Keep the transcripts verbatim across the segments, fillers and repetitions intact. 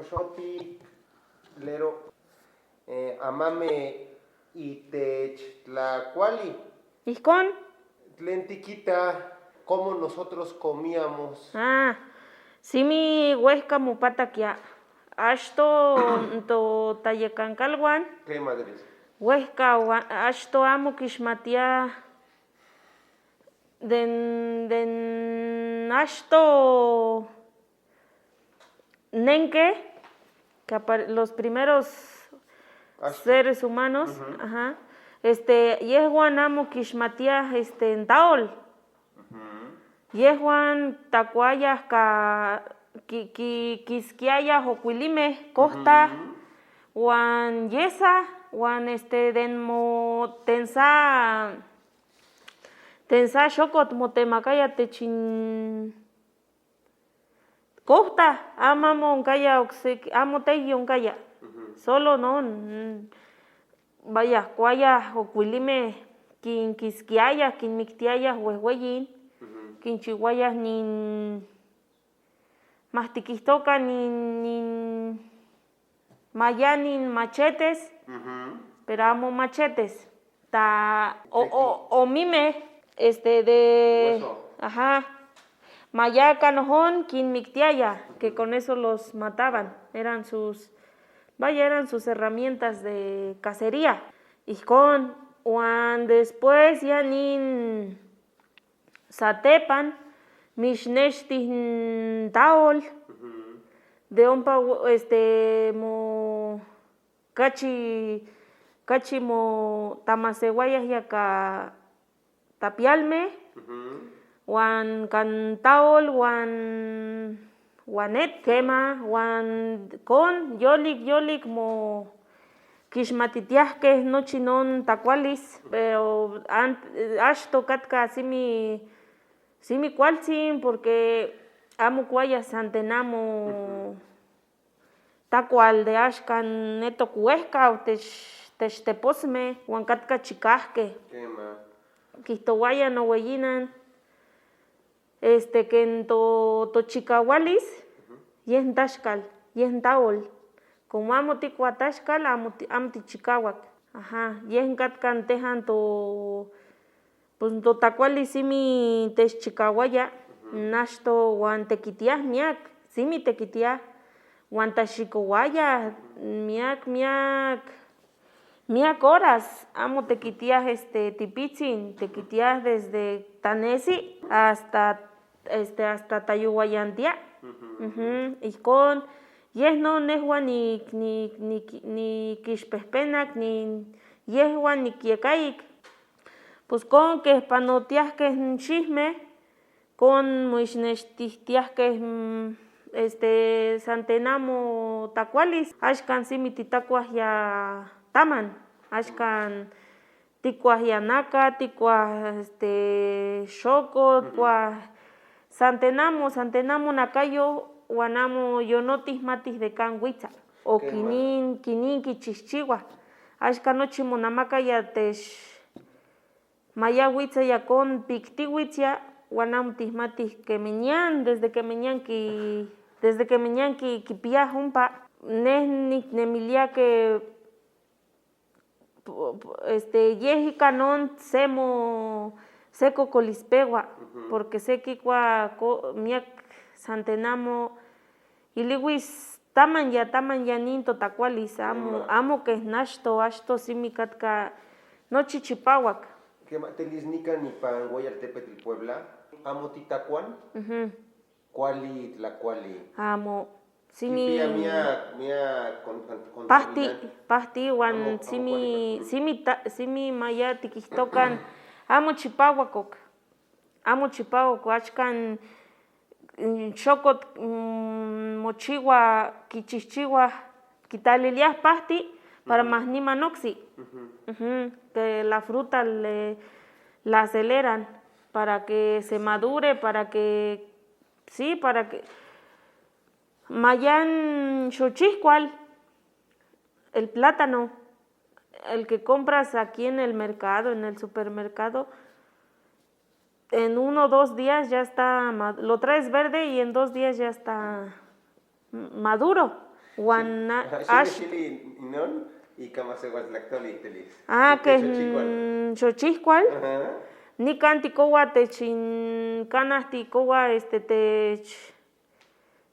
Choti lero, eh, amame itech tlakuali. Ihkon. Tlen tikita, cómo nosotros comíamos. Ah, simi wehka mopatakia. Ashto nto tayekankalwan. Qué madres. Wehka wa-, ashto amo kishmatia. Den, den ashto nenke, que apare-, los primeros Ashto. seres humanos, Ujú. ajá, este, yehwan amo kishmatia, este, ntawul. Ujú. Yehwan takuaya ka ki-, ki-, kiskiaya okwilime, kohta, Ujú. wan yesa, wan, este, den mo tensa, tensa shokot mo temakaya techin kohta, amo, amo nkaya oksek-, amo teyo nkaya. Ujú. Solo no, mm, vaya, kuaya okwilime, kin kiskiaya, kin miktiaya weweyin, Ujú. kin chiwaya nin, mahtikihtoka nin, nin, maya nin machetes, Ujú. pero amo machetes. Ta o, Este, o, o mime, este, de, Hueso. ajá. Maya kanohon kin miktiaya, que con eso los mataban. Eran sus, vaya, eran sus herramientas de cacería. Ihkon, wan después ya nin satepan, mishneshtij ntawul, Ujú. de ompa, este, mo, kachi, kachi mo tamasewaya ya ka tapialme, Ujú. wan ka ntawul, wan, wan net kema, wan kon, yolik, yolik mo kishmatitiahke nochi non takualis, pero an-, ashto katka simi, simi kualtsin, porque amo kuaya Santa Ana mo Ujú. takual de ashka neto kuwehka, o tesh-, tesh-, teposme, wan katka chikahke. Kema. Kihtowaya no weyinan. Este, que nto, to chikawalis, Ujú. yeh ntashkal, yeh ntawul. Como amo tikua tashkal, amo ti, amo tichikawak. Ajá, yeh nkatka nteha nto, pues nto takuali simi techikawaya, Ujú. nashto wan tekitiah miak, simi tekitiah, wan tashikowaya miak, miak. Miak horas, amo tekitiah, este, tipitsin, tekitiah desde tanesi hasta, este, hasta tayuwayantia. Ujú. Ujú, ihkon, yeh no nehwan ni, ni, ni, ni kishpehpenak, ni yehwan ni kiekaik. Pues kon kehpanotiahke nshihme, kon mishneshtijtiahke, mm, este, Santa Ana mo takualis, ashkan simi titakuahia taman, ashkan tikuahia naka, tikuah, este, shoko, Ujú. tikuah Santa Ana mo, Santa Ana mo nakayo, wan amo yo no tijmatij de kan witsa, o Kema. kinin, kinin kichishchiwa, ashkan nochi mo namakaya tesh Maya witsa ya kon pikti witsa ya, wan amo tijmatij keme ñan, desde keme ñan ki, desde keme ñan ki, kipia jumpa, ne ni, ne milia ke, pu-, pu-, este, yeji kanon semo, seko kolispewa, Ujú. porque se kikua ko, miak Santa Ana mo, Iliwis, taman ya, taman ya nin to takualis, amo, Kema. amo ke nashto, ashto simi katka nochi chipawak. Kema, telis nika ni pan Guayaltepetl Puebla, amo titakuan? Ujú. Kuali tlakuali? Amo. Simi Kipia mia, mia kon, kon, pahti, kontaminante. Pahti wan Amo, amo simi, kuali, kuali. simi ta, simi maya tikijtokan, amo chipawak ok. Amo chipawak, ashkan, mm, shokot, mm, mochiwa, kichijchiwa, kitaliliya pahti para Ujú. más niman oksi. Ujú. Ujú, que la fruta le, la aceleran para que se madure, para que, sí, para que mayan xochijkual, el plátano, el que compras aquí en el mercado, en el supermercado, en uno o dos días ya está ma-, lo traes verde y en dos días ya está m-, maduro. Wan na- Ajá, shili, ash- shili, inon, y kama se wan la actualidad, ah, ke, mm, Xochitl Kual. Ajá. Nikan tikowa techin kanahti kowa, este, tech,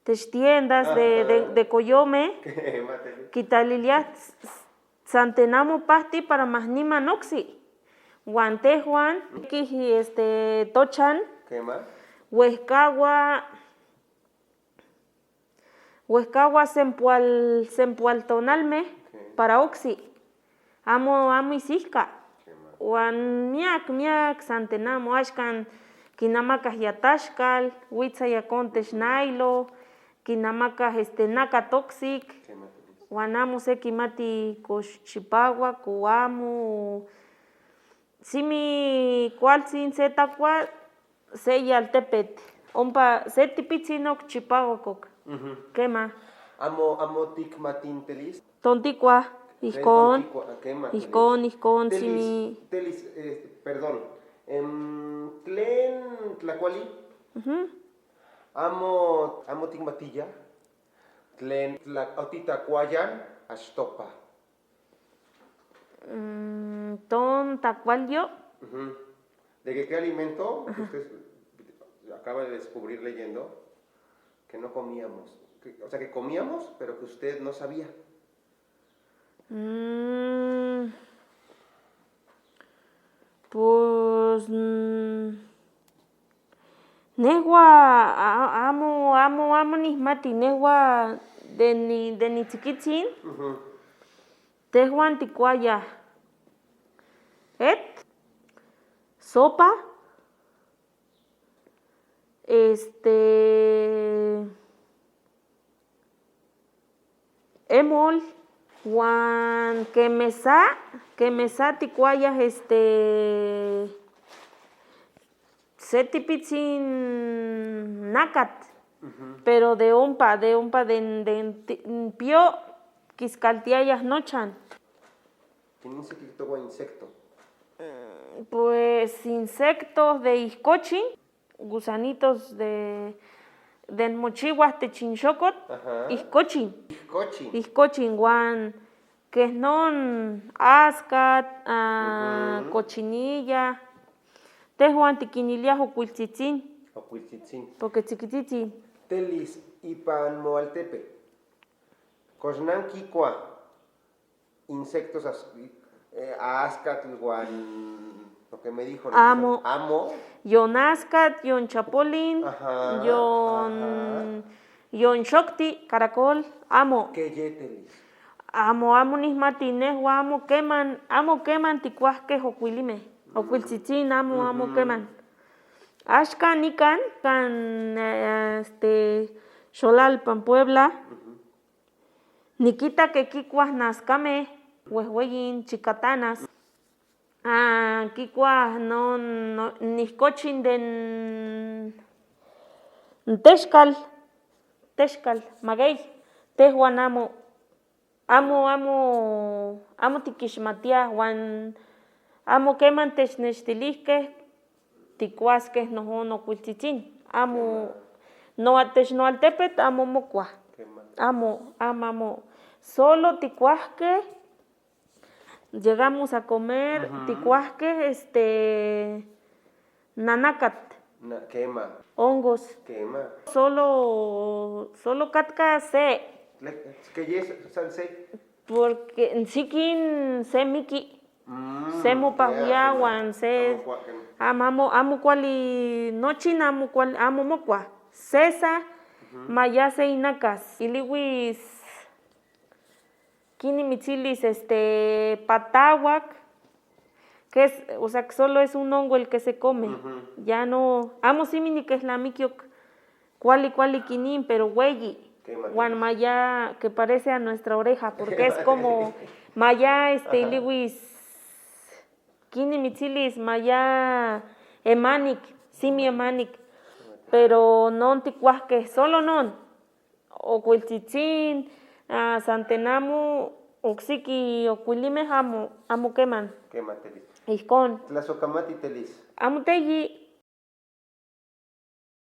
tech tiendas de, de, de koyome. Kitaliliya s- s- santenamu pahti para mahniman oksi. Wan tehuan, kiji, este, tochan. Wehkawa, wehkawa sempual, sempual tonalme para oksi. Amo, amo isihka. Wan miak, miak santenamu, ashkan kinamakaj ya tashkal, witsa ya kontesh naylo, kinamakaj, este, nakat oksik. Wan amo se kimati kosh chipawak o amo. Simi kual sin se takua, se yal tepet. Ompa se tipitsin ok chipawak ok. Kema. Amo, amo tikmatin telis. Tontikua, ihkon. Tontikua, kema telis. Ihkon, ihkon, telis, simi. Telis, eh, perdón. Em, tlen tlakuali. Amo, amo tikmatiya. Tlen tla- otitakuayan ashtopa. Mm, ton tacual yo. Ujú. De que qué alimento que usted acaba de descubrir leyendo que no comíamos. Que- o sea, que comíamos, pero que usted no sabía. Mm, pues, mm, nehua a- amo, amo, amo nihmati, nehua de ni, de ni tsikitsin. Ujú. Tehuan tikuaya. Et, sopa, este, emol, wan kemesa, kemesa tikuaya, este, se tipitsin nakat, pero de ompa, de ompa de, de, de pio kiskaltiaya nochan. Tiene un insecto, insecto. Mm, pues insectos de ihkochin, gusanitos de, de mochiwa te chinshokot, ajá, ihkochin. Ihkochin. Ihkochin wan kehnon askat, ah, ujú, cochinilla. Tehuan tikiniliya okwiltsitsin. Okwiltsitsin. Porque tsikitsitsin. Telis ipan Moaltepe. Kosnan kikua. Insectos as- eh, askat wan lo que me dijo, amo. Amo. Yon askat, yon chapulín, ajá, yon, ajá, yon shokti, caracol, amo. Keyételes. Amo, amo nihmati nehua, amo keman, amo keman tikuahke okwilime, okwiltsitsin, amo, amo keman. Ashkan nikan, kan, eh, este, Xolalpan, Puebla. Nikita ke kikua naskame, wehweyin, chikatanas. Ah, kikua no, no, nihkochin de n- nteshkal, teshkal, magey, tehuan amo, amo, amo, amo tikishimatiya, wan amo keman techneshtilihke, tikuaske nohon okwiltsitsin. Amo, no, tesh Noaltepet amo mokua. Amo, amo, amo. Solo tikuahke, llegamos a comer, tikuahke, este, nanakat. Na, kema. Hongos. Kema. Solo, solo katka se. Le- ¿Qué es, Sansei? Porque nsikin se miki. Mm, se mopahua ya, wan se amo, amo kuali nochin, amo kuali, amo mokua. Sesa, maya se inakas. Iliwis, kini mitsilis, este, patawak. Que es, o sea, que solo es un hongo el que se come. Ya no, amo simi ni que es la mikiok. Kuali, kuali kinin, pero weyi. Wan maya que parece a nuestra oreja, porque es como maya, este, iliwis, kini mitsilis, maya emanik, simi emanik. Pero non tikuahke, solo non. Okwiltsitsin, ah, santenamu, oksiki okwilime amo, amo keman. Kema telis. Ihkon. Tlasokamati telis. Amo teyi.